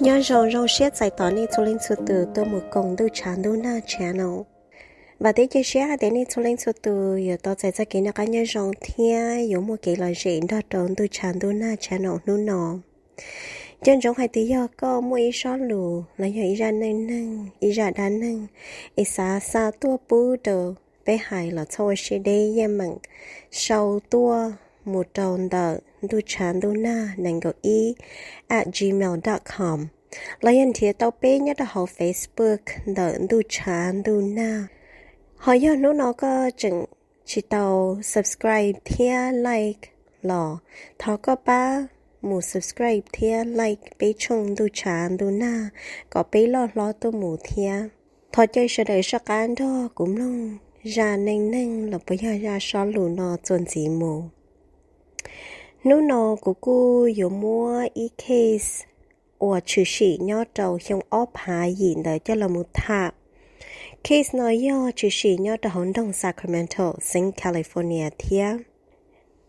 Nyob zoo, zoo siab txais tos nej txhua leej txhua tus tuaj mus koom Ntuj Tshav Ntuj Nag channel. Vam thiab cia siab hais tias nej txhua leej txhua tus yuav tau txais txoj kev noj qab nyob zoo thiab yuav muaj kev lom zem nrog rau Ntuj Tshav Ntuj Nag channel hnub no. Nco ntsoov hais tias yog koj muaj ib sob lus los yog ib zaj neej neeg, ib zaj dab neeg es xav xa tuaj pub rau peb hais los txhob ua siab deb, yeej meem sau tuaj mus rau ntawm ntuj tshav ntuj nag nees nkaum ib at gmail dot com, los yog nrhiav tau peb nyob rau hauv Facebook ntawm Ntuj Tshav Ntuj Nag. Ho yog hnub no koj tseem tsis tau subscribe thiab like los thov koj pab mus subscribe thiab like peb tshooj Ntuj Tshav Ntuj Nag kom peb loj hlob tuaj mus thiab. Thov caw sawv daws soj qab nrog kuv mloog zaj neej neeg los puas yog zaj sob lus no txuas ntxiv mus. Hnub no kuv kuj yuav muab ib case uas tshwm sim nyob rau xyoo ob phav yim ntawd coj los mus tham. Case no yog tshwm sim nyob rau hauv nroog Sacramento, xeev California thiab.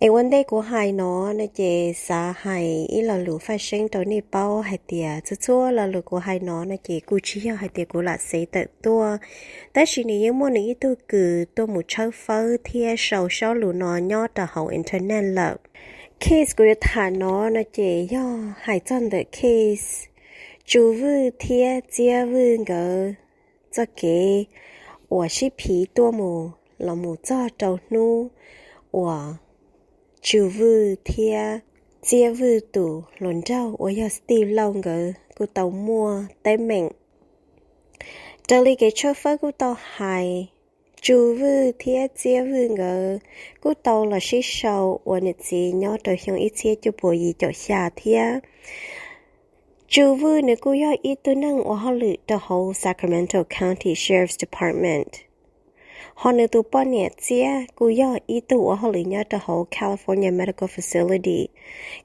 Es ua ntej kuv hais no no ces xav hais ib lo lus faj seeb rau nej paub hais tias txhua txhua lo lus kuv hais no no ces kuj tsis yog hais tias kuv lam xev tawm tuaj, tab sis nws yeej muaj nws ib tug kws tuaj mus tshawb fawb thiab sau sob lus no nyob rau hauv internet lawm. Case kuv yuav tham no no ces yog hais txog ntawm case Tsu Vwj thiab Txiab Vwj nkawd txoj kev uas sib phiv tuaj mus los mus txog rau hnub uas Tsu Vwj thiab Txiab Vwj tus hluas nraug uas yog Steve Lauj nkawd kuj tau muaj teeb meem. Raws li kev tshawb fawb kuj tau hais, Tsu Vwj thiab Txiab Vwj nkawd kuj tau los sib sau ua niam txiv nyob rau xyoo ib txhiab cuaj puas yim caum xya thiab. Tsu Vwj nws kuj yog ib tug neeg ua hauj lwm rau hauv Sacramento County Sheriff's Department. Ho nws tus poj niam Txiab kuj yog ib tug ua hauj lwm nyob rau hauv California Medical Facility.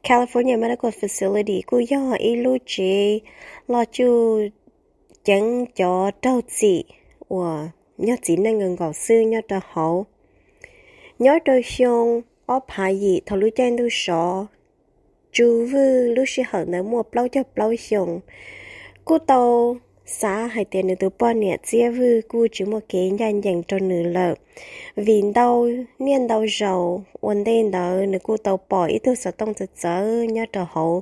California Medical Facility kuj yog ib lub tsev los cuj ceev cov raug txim uas yog txiv neej nkaus xwb nyob rau hauv. Nyob rau xyoo ob phav yim thaum lub caij ntuj sov, Tsu Vwj lub sij hawm ntawd muaj plaub caug plaub xyoos, kuj tau xav hais tias nws tus poj niam Txiab Vwj kuj tsis muaj kev ncaj ncees rau nws lawm, vim ntau niaj ntau zaus ua ntej ntawd nws kuj tau pom ib tug xov tooj txawv txawv nyob rau hauv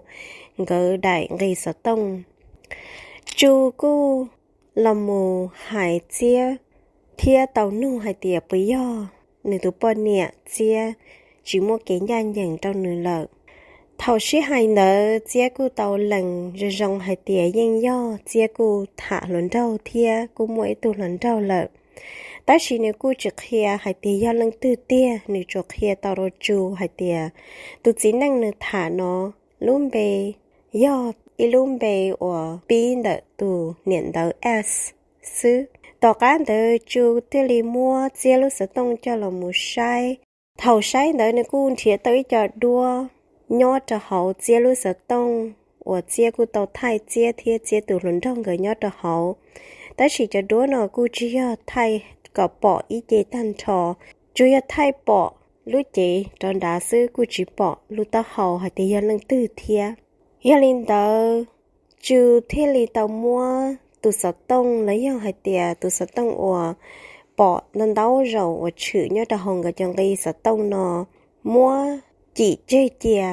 nkawd daim nqi xov tooj. Tsu kuj los mus hais Txiab thiab tau nug hais tias puas yog nws tus poj niam Txiab tsis muaj kev ncaj ncees rau nws lawm. Thaum sib hais ntawd Txiab kuj tau lees zoo zoo hais tias yeej yog, Txiab kuj tham hluas nraug thiab kuj muaj ib tug hluas nraug lawm. Tab sis nws kuj tsis qhia hais tias yog leej twg tiag, nws tsuas qhia tau rau Tsu hais tias tus txiv neej nws tham no lub npe yog ib lub npe uas pib ntawm tus niam ntawv S xwb. Tom qab ntawd Tsu thiaj li muab Txiab lub xov tooj coj los mus saib. Thaum saib ntawd nws kuj nrhiav tau ib co duab nyob rau hauv Txiab lub xov tooj uas Txiab kuj tau thaij Txiab thiab Txiab tus hluas nraug nkawd nyob rau hauv. Tab sis cov duab no kuj tsis yog thaij kom pom ib ce tag nrho, tsuas yog thaij pom lub cev rov nrad xwb, kuj tsis pom lub taub hau hais tias yog leej twg thiab. Yog li ntawd, Tsu thiaj li tau muab tus xov tooj los yog hais tias tus xov tooj uas pom ntau ntau zaus uas tshwm nyob rau hauv nkawd cov nqi xov tooj no muab cim tseg cia.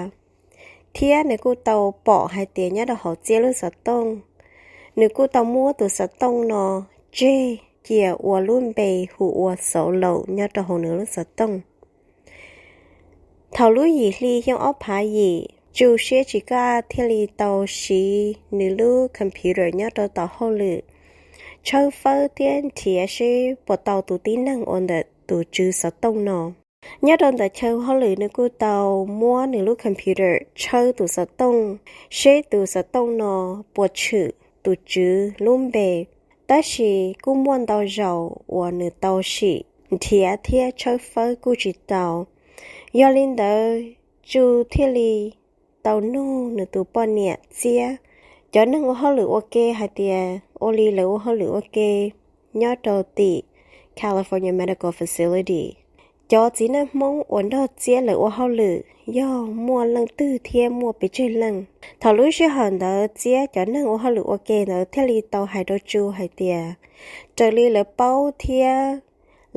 Thiab nws kuj tau pom hais tias nyob rau hauv Txiab lub xov tooj, nws kuj tau muab tus xov tooj no tseg cia ua lub npe hu ua Xauv Laus nyob rau hauv nws lub xov tooj. Thaum lub yim hli xyoo ob phav yim, Tsu siab tsis kaj thiaj li tau siv nws lub computer nyob rau tom hauj lwm tshawb fawb thiab nrhiav seb puas tau tus tib neeg uas ntawm tus tswv xov tooj no. Nyob rau ntawm chaw hauj lwm nws kuj tau muab nws lub computer tshawb tus xov tooj, seb tus xov tooj no puas tshwm tus tswv lub npe. Tab sis kuj muaj ntau zaus uas nws tau sim nrhiav thiab tshawb fawb kuj tsis tau. Yog li ntawd, Tsu thiaj li tau nug nws tus poj niam Txiab, cov neeg ua hauj lwm ua ke hais tias ua li lawv ua hauj lwm ua ke nyob rau tim California Medical Facility, cov txiv neej Hmoob uas nrog Txiab lawv ua hauj lwm yog muaj leej twg thiab muaj pes tsawg leej. Thaum lub sij hawm ntawd Txiab cov neeg ua hauj lwm ua ke ntawd thiaj li tau hais rau Tsu hais tias, raws li lawv paub thiab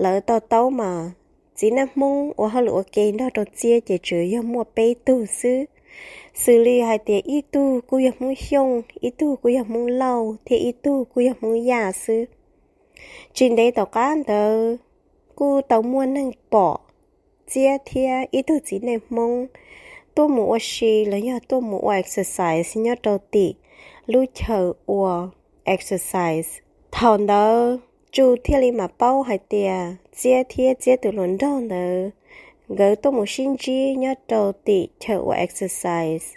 lawv to taub mas txiv neej Hmoob ua hauj lwm ua ke nrog rau Txiab ces tsuas yog muaj peb tug xwb, xws li hais tias ib tug kuj yog Hmoob Xyooj, ib tug kuj yog Hmoob Lauj, thiab ib tug kuj yog Hmoob Yaj xwb. Tsis ntev tom qab ntawd kuj tau muaj neeg pom Txiab thiab ib tug txiv neej Hmoob tuaj mus ua si los yog tuaj mus ua exercise nyob rau tim lub chaw ua exercise. Thaum ntawd Tsu thiaj li mam paub hais tias Txiab thiab Txiab tus hluas nraug ntawd nkawd tuaj mus sib ntsib nyob rau tim chaw ua exercise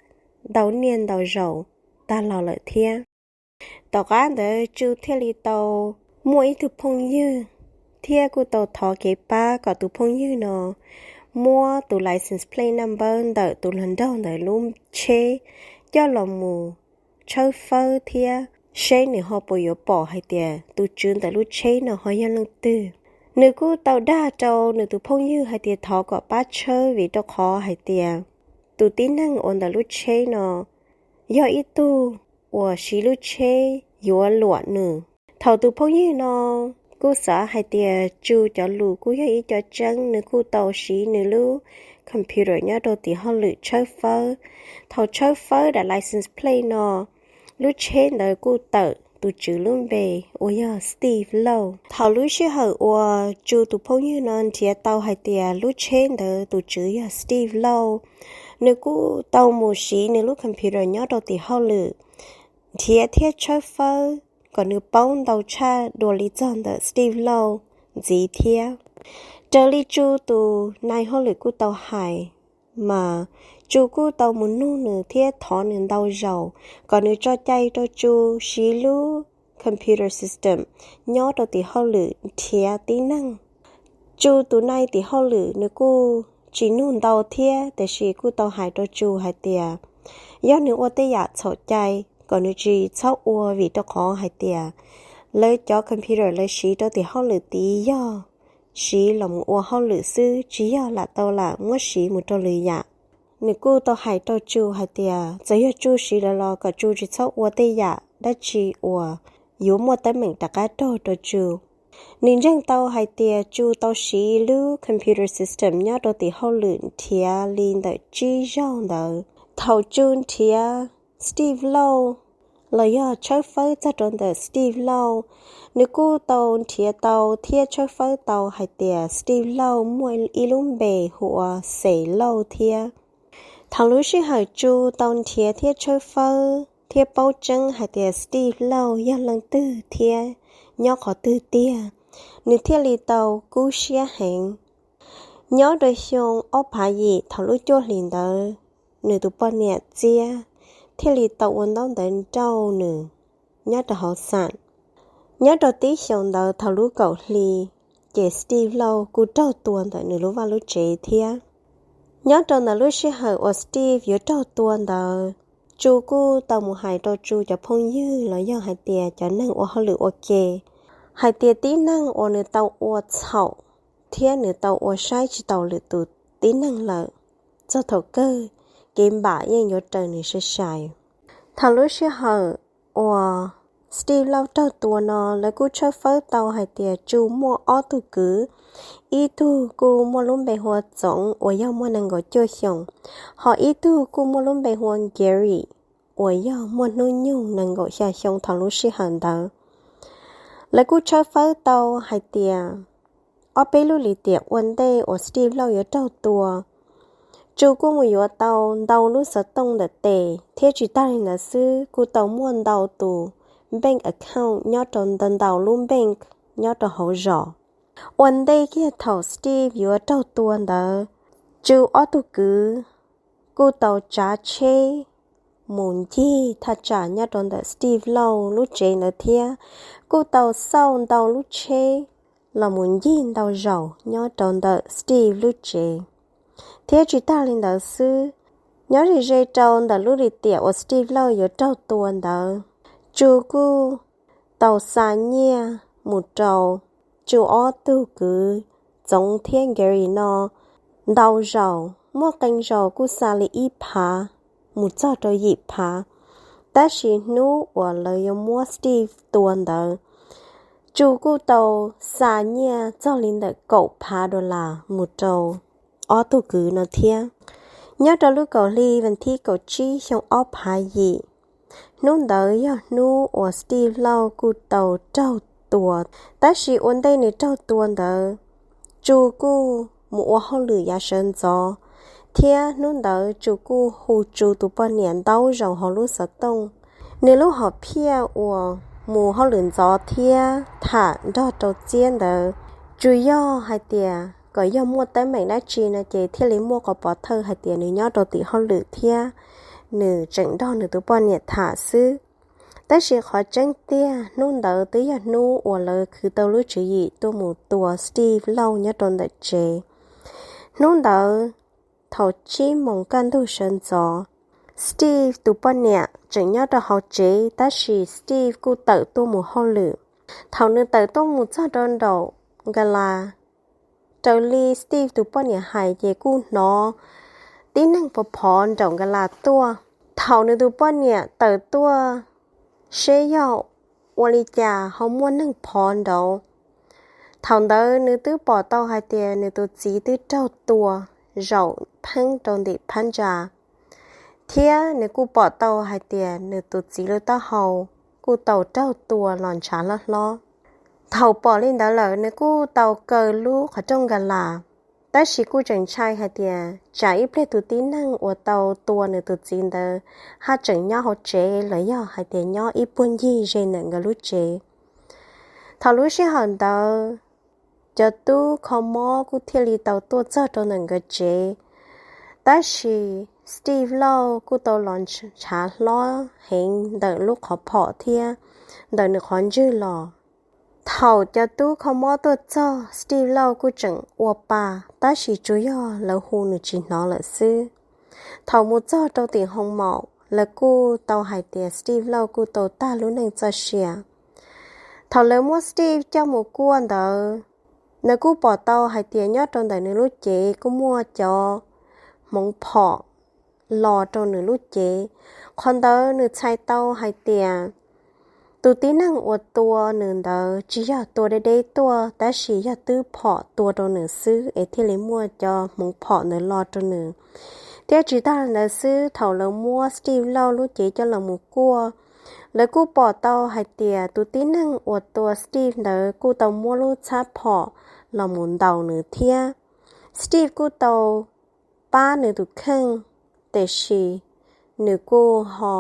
ntau niaj ntau zaus tag los lawm thiab. Tom qab ntawd Tsu thiaj li tau muaj ib tug phooj ywg thiab kuj tau thov kev pab kom tus phooj ywg no muab tus license plate number ntawm tus hluas nraug ntawd lub tsheb coj los mus tshawb fawb thiab seb nws ho puas yuav pom hais tias tus tswv ntawm lub tsheb no ho yog leej twg. Nws kuj tau dag rau nws tus phooj ywg hais tias thov kom pab tshawb vim rau qhov hais tias tus tib neeg uas ntawm lub tsheb no yog ib tug uas siv lub tsheb yuav luam nws. Thaum tus phooj ywg no kuj xav hais tias Tsu cov lus kuj yog ib co tseeb, nws kuj tau siv nws lub computer nyob rau tim hauj lwm tshawb fawb. Thaum tshawb fawb daim license plate no, lub tsheb ntawd kuj tawm tus tswv lub npe uas yog Steve Lauj. Thaum lub sij hawm uas Tsu tus phooj ywg no nrhiav tau hais tias lub tsheb ntawd tus tswv yog Steve Lauj, nws kuj tau mus siv nws lub computer nyob rau tim hauj lwm nrhiav thiab tshawb fawb kom nws paub ntau tshaj dua li txog ntawm Steve Lauj ntxiv thiab. Raws li Tsu tus nai hauj lwm kuj tau hais, mas Tsu kuj tau mus nug nws thiab thov nws ntau zaus kom nws tso cai rau Tsu siv lub computer system nyob rau tim hauj lwm nrhiav tib neeg. Tsu tus nai tim hauj lwm nws kuj tsis nug ntau thiab, tiam sis kuj tau hais rau Tsu hais tias yog nws ua tej yam txhaum cai kom nws tsis txhob ua, vim rau qhov hais tias lawv cov computer lawv siv rau tim hauj lwm tid yog siv los mus ua hauj lwm xwb, tsis yog lam tau lam muab siv mus rau lwm yam. Nws kuj tau hais rau Tsu hais tias txawm yog Tsu siv lawm los kom Tsu tsis txhob ua tej yam dab tsi uas yuav muaj teeb meem rov qab raug rau Tsu. Nws ntseeg tau hais tias Tsu tau siv lub computer system nyob rau tim hauj lwm nrhiav li ntawm tsib zaug ntawd. Thaum Tsu nrhiav Steve Lauj los yog tshawb fawb txog rau ntawm Steve Lauj, nws kuj tau nrhiav tau thiab tshawb fawb tau hais tias Steve Lauj muaj ib lub npe hu ua Xes Lauj thiab. Thaum lub sij hawm Tsu tau nrhiav thiab tshawb fawb thiab paub tseeb hais tias Steve Lauj yog leej twg thiab nyob qhov twg tiag, nws thiaj li tau kub siab heev. Nyob rau xyoo ob phav yim thaum lub cuaj hlis ntawd, nws tus poj niam Txiab thiaj li tau ua ntaub ntawv nrauj nws nyob rau hauv xam. Nyob rau tib xyoos ntawd thaum lub kaum hli, ces Steve Lauj kuj raug tua ntawm nws lub vaj lub tsev thiab. Nyob rau ntawm lub sij hawm uas Steve yuav raug tua ntawd, Tsu kuj tau mus hais rau Tsu cov phooj ywg los yog hais tias cov neeg ua hauj lwm ua ke hais tias tib neeg uas nws tau ua txhaum thiab nws tau ua saib tsis taus lwm tus tib neeg lawm, txog thaum kawg kev npam yeej yuav raws nws sai sai. Thaum lub sij hawm uas Steve Lauj raug tua no, lawv kuj tshawb fawb tau hais tias Tsu muaj ob tug kwv, ib tug kuj muaj lub npe hu ua Txoov uas yog muaj nees nkaum cuaj xyoos, ho ib tug kuj muaj lub npe hu ua Gary uas yog muaj hnub nyoog nees nkaum xya xyoo thaum lub sij hawm ntawd. Lawv kuj tshawb fawb tau hais tias ob peb lub lim tiam ua ntej uas Steve Lauj yuav raug tua, Tsu kuj mus yuav tau ntau lub xov tooj ntawm tes, thiab tsis tag li ntawd xwb kuj tau muaj ntau tus bank account nyob rau ntau ntau lub bank nyob rau hauv zos. Ua ntej kiag thaum Steve yuav raug tua ntawd, Tsu ob tug kwv kuj tau tsav tsheb mus ncig thaj tsam nyob rau ntawm Steve Lauj lub tsev ntawd thiab kuj tau xauj ntau lub tsheb los mus ncig ntau zaus nyob rau ntawm Steve lub tsev. Thiab tsis tag li ntawd xwb, nyob ze ze rau ntawm lub lim tiam uas Steve Lauj yuav raug tua ntawd, Tsu kuj tau xa nyiaj mus rau Tsu ob tug kwv Txoov thiab Gary no ntau zaus, muaj qee zaus kuj xa li ib phav mus txog rau yim phav. Tab sis hnub uas lawv yuav muab Steve tua ntawd, Tsu kuj tau xa nyiaj txog li ntawm kaum phav dollar mus rau ob tug kwv no thiab. Nyob rau lub kaum hli vas thib kaum tsib xyoo ob phav yim, hnub ntawd yog hnub uas Steve Lauj kuj tau raug tua. Tab sis ua ntej nws raug tua ntawd, Tsu kuj mus ua hauj lwm yav sawv ntxov, thiab hnub ntawd Tsu kuj hu Tsu tus poj niam ntau zaus hauv lub xov tooj. Nws lub hom phiaj uas mus hauj lwm ntxov thiab tham nrog rau txiab ntawd, tsuas yog hais tias kom yog muaj teeb meem dab tsi no ces thiaj li muaj qhov pov thawj hais tias nws nyob rau tim hauj lwm thiab nws tseem nrog nws tus poj niam tham xwb. Tab sis qhov tseeb tiag hnub ntawd twb yog hnub uas lawv khwv tau lub tswv yim tuaj mus tua Steve Lauj nyob rau ntawm tsev. Hnub ntawd thaum tsib moos kaj ntug sawv ntxov, Steve tus poj niam tseem nyob rau hauv tsev, tab sis Steve kuj tawm tuaj mus hauj lwm. Thaum nws tawm tuaj mus txog rau nraum nkas las, raws li Steve tus poj niam hais ces kuj hnov tib neeg pov phov nraum nkas las tuaj. Thaum nws tus poj niam tawm tuaj seb yog ua li cas ho muaj neeg phov nraud, thaum ntawd nws twb pom tau hais tias nws tus txiv twb raug tua zaum pheeb rau ntim phab ntsa, thiab nws kuj pom tau hais tias nws tus txiv lub taub hau kuj tau raug tua los ntshav hlob hlob. Thaum pom li ntawd lawm nws kuj tau kaw lub qhov rooj nkas las, tab sis kuj tseem ntshai hais tias tsam ib pliag tus tib neeg uas tau tua nws tus txiv ntawd haj tseem nyob hauv tsev los yog hais tias nyob ib puag ncig ze ntawm nkawd lub tsev. Thaum lub sij hawm ntawd, cov tub kho mob kuj thiaj li tau tuaj txog rau ntawm nkawd tsev, tab sis Steve Lauj kuj tau los ntshav hlob heev ntawm lub qhov phom thiab ntawm nws qhov ntswg los. Thaum cov tub kho mob tuaj txog, Steve Lauj kuj tseem ua pa, tab sis tsuas yog lawv hu nws tsis hnov lawm xwb. Thaum mus txog rau tim hoo maum, lawv kuj tau hais tias Steve Lauj kuj tau tag lub neej txoj sia. Thaum lawv muab Steve coj mus kuaj ntawd, nws kuj pom tau hais tias nyob rau ntawm nws lub cev kuj muaj cov hmoov phom los rau nws lub cev. Qhov ntawd nws txhais tau hais tias tus tib neeg uas tua nws ntawd tsis yog tua deb deb tuaj, tab sis yog twb phom tua rau nws xwb es thiaj li muaj cov hmoov phom ntawd los rau nws. Thiab tsis tag li ntawd xwb, thaum lawv muab Steve Lauj lub cev coj los mus kuaj, lawv kuj pom tau hais tias tus tib neeg uas tua Steve ntawd kuj tau muab lub txhab phom los mus ntaus nws thiab. Steve kuj tau pab nws tus kheej, tiam sis nws kuj ho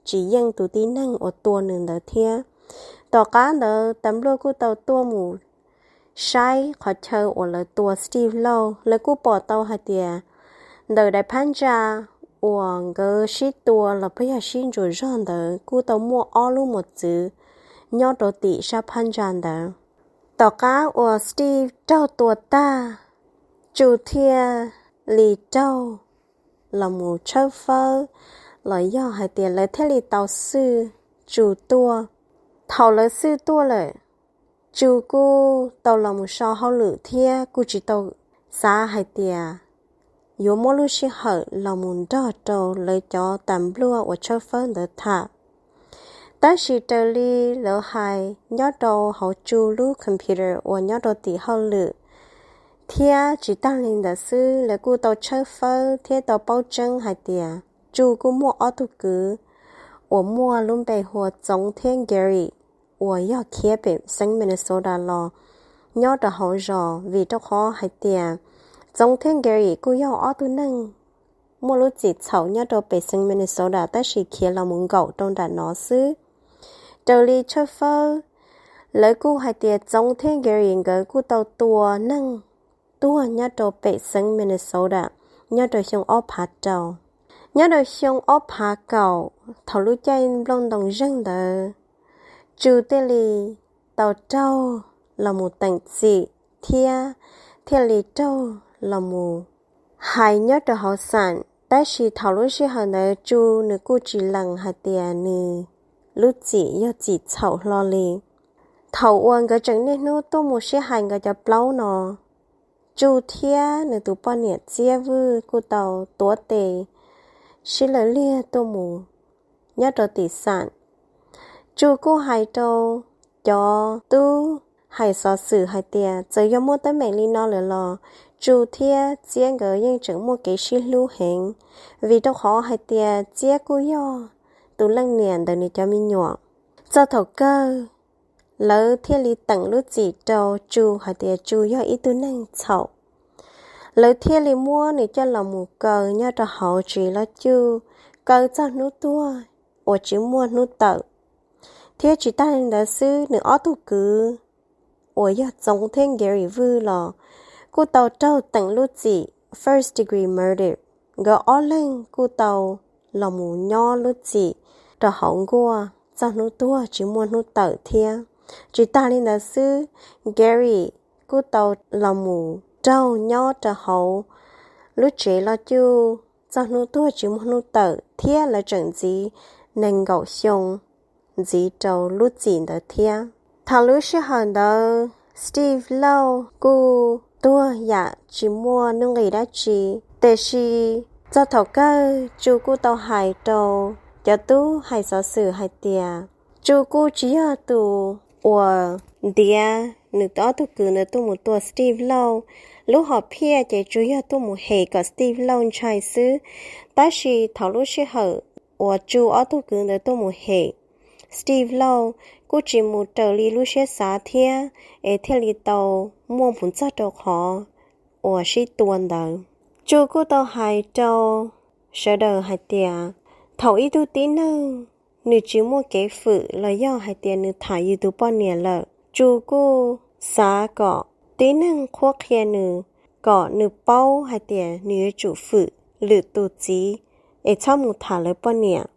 tsis yeej tus tib neeg uas tua nws ntawd thiab. Tom qab ntawd tas npluaj kuj tau tuaj mus saib qhov chaw uas lawv tua Steve Lauj, lawv kuj pom tau hais tias ntawm daim phab ntsa uas nkawd sib tua los puas yog sib ntsuas zog ntawd kuj tau muaj ob lub mos txwv nyob rau tim sab phab ntsa ntawd. Tom qab uas Steve raug tua tag, Tsu thiaj li raug los mus tshawb fawb, los yog hais tias lawv thiaj li tau xwj Tsu tuaj. Thaum lawv xwj tuaj lawm, Tsu kuj tau los mus so hauj lwm thiab kuj tsis tau xav hais tias yuav muab lub sij hawm los mus nrog rau lawv cov tas npluaj uas tshawb fawb ntawd tham. Tab sis raws li lawv hais, nyob rau hauv Tsu lub computer uas nyob rau tim hauj lwm thiab tsis tag li ntawd xwb, lawv kuj tau tshawb fawb thiab tau paub tseeb hais tias Tsu kuj muaj ob tug kwv uas muaj lub npe hu ua Txoov thiab Gary uas yog khiav pem xeev Minnesota los nyob rau hauv zos, vim rau qhov hais tias Txoov thiab Gary kuj yog ob tug neeg muaj lub txim txhaum nyob rau pem xeev Minnesota tab sis khiav los mus nkaum rau nram no xwb. Raws li tshawb fawb, lawv kuj hais tias Txoov thiab Gary nkawd kuj tau tua neeg tuag nyob rau pem xeev Minnesota nyob rau xyoo ob phav rau. Nyob rau xyoo ob phav kaum, thaum lub caij nplooj ntoo zeeg ntawd, Tsu thiaj li tau raug los mus teem txim thiab thiaj li raug los mus hais nyob rau hauv xeem, tab sis thaum lub sij hawm ntawd Tsu nws kuj tsis lees hais tias nws lub txim yog txim txhaum hlo li. Thaum uas nkawd tseem niaj hnub tuaj mus sib hais nkawd cov plaub no, Tsu thiab nws tus poj niam Txiab Vwj kuj tau tuav tes sib law liag tuaj mus nyob rau tim xam. Tsu kuj hais rau cov tub hais xov xwm hais tias txawm yog muaj teeb meem li no lawm los Tsu thiab Txiab nkawd yeej tseem muaj kev sib hlub heev, vim rau qhov hais tias Txiab kuj yog tus leej niam ntawm nws cov me nyuam. Txog thaum kawg lawv thiaj li teem lub txim rau Tsu hais tias Tsu yog ib tug neeg txhaum. Lawv thiaj li muab nws coj los mus kaw nyob rau hauv tsev loj cuj, kaw txog hnub tuag uas tsis muaj hnub tawm. Thiab tsis tas li ntawd xwb, nws ob tug kwv uas yog Txoov thiab Gary Vwj los kuj tau raug teem lub txim first degree murder. Nkawd ob leeg kuj tau los mus nyob lub txim rau hauv nkuaj txog hnub tuag tsis muaj hnub tawm thiab. Tsis tas li ntawd xwb, Gary kuj tau los mus raug nyob rau hauv lub tsev loj cuj txog hnub tuag tsis muaj hnub tawm thiab lawv tseem ntxiv nees nkaum xyoo ntxiv rau lub txim ntawd thiab. Thaum lub sij hawm ntawd Steve Lauj kuj tuag yam tsis muaj nuj nqis dab tsi, tiam sis txog thaum kawg Tsu kuj tau hais rau cov tub hais xov xwm hais tias Tsu kuj tsis yog tus uas ntiav nws ob tug kwv ntawd tuaj mus tua Steve Lauj. Lub hom phiaj ces tsuas yog tuaj mus hem kom Steve Lauj ntshai xwb. Tab sis thaum lub sij hawm uas Tsu ob tug kwv ntawd tuaj mus hem Steve Lauj kuj tsis mus raws li lub siab xav thiab, es thiaj li tau muaj mus txog rau qhov uas sib tua ntawd. Tsu kuj tau hais rau sawv daws hais tias thaum ib tug tib neeg nws tsis muaj kev fwm los yog hais tias nws tham yus tus poj niam lawm, Tsu kuj xav kom tib neeg qhuab qhia nws kom nws paub hais tias nws yuav tsum fwm lwm tus txiv es txhob mus tham lawv poj niam.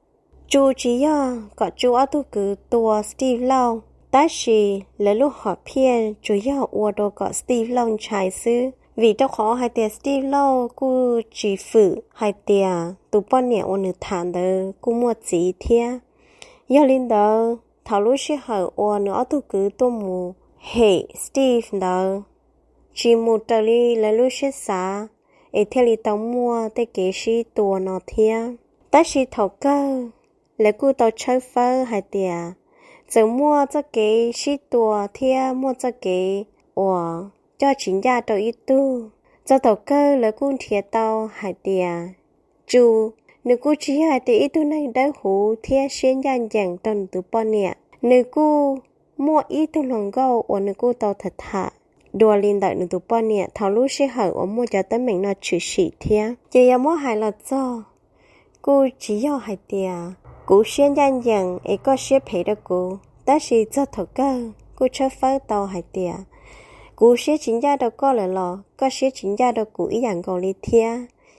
Tsu tsis yog kom Tsu ob tug kwv tua Steve Lauj, tab sis lawv lub hom phiaj tsuas yog ua rau kom Steve Lauj ntshai xwb, vim rau qhov hais tias Steve Lauj kuj tsis fwm hais tias tus poj niam uas nws tham ntawd kuj muaj txiv thiab. Yog li ntawd thaum lub sij hawm uas nws ob tug kwv tuaj mus hem Steve ntawd tsis mus raws li lawv lub siab xav, es thiaj li tau muaj tej kev sib tua no thiab. Tab sis thaum kawg lawv kuj tau tshawb fawb hais tias txawm muaj txoj kev sib tua thiab muaj txoj kev uas coj tsis ncaj rau ib tug, txog thaum kawg lawv kuj nrhiav tau hais tias Tsu, nws kuj tsis yog hais tias ib tug neeg dawb huv thiab siab ncaj ncees rau nws tus poj niam. Nws kuj muaj ib tug hluas nkauj uas nws kuj tau tham tham dua li ntawm nws tus poj niam thaum lub sij hawm uas muaj cov teeb meem no tshwm sim thiab. Ces yog muab hais los txog, kuj tsis yog hais tias kuv siab ncaj ncees es koj siab phem rau kuv, tab sis txog thaum kawg kuj tshawb fawb tau hais tias kuv siab tsis ncaj rau koj lawm los koj siab tsis ncaj rau kuv ib yam nkaus li thiab.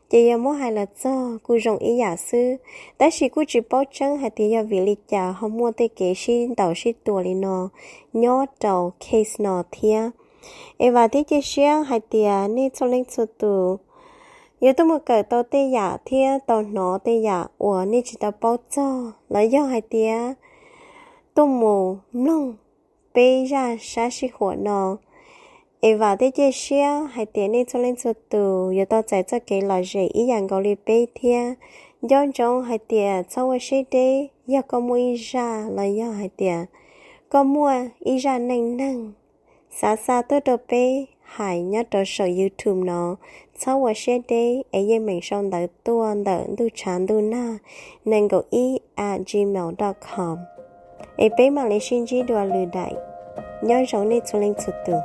Ces yog muab hais los txog kuj zoo ib yam xwb, tab sis kuj tsis paub tseeb hais tias yog vim li cas ho muaj tej kev sib ntaus sib tua li no nyob rau case no thiab. Es vam thiab cia siab hais tias nej txhua leej txhua tus yuav tuaj mus kawm tau tej yam thiab tau hnov tej yam uas nej tsis tau paub txog los yog hais tias tuaj mus mloog peb zaj sab sij huam no. Es vam thiab cia siab hais tias nej txhua leej txhua tus yuav tau txais txoj kev lom zem ib yam nkaus li peb thiab. Nco ntsoov hais tias txhob ua siab deb, yog koj muaj ib zaj los yog hais tias koj muaj ib zaj neej neeg xav xa tuaj rau peb hais nyob rau saum YouTube no, txhob ua siab deb es yeej meem sau ntawv tuaj ntawm ntuj tshav ntuj nag nees nkaum ib at gmail dot com, es peb mam li sib ntsib dua lwm daim. Nyob zoo nej txhua leej txhua tus.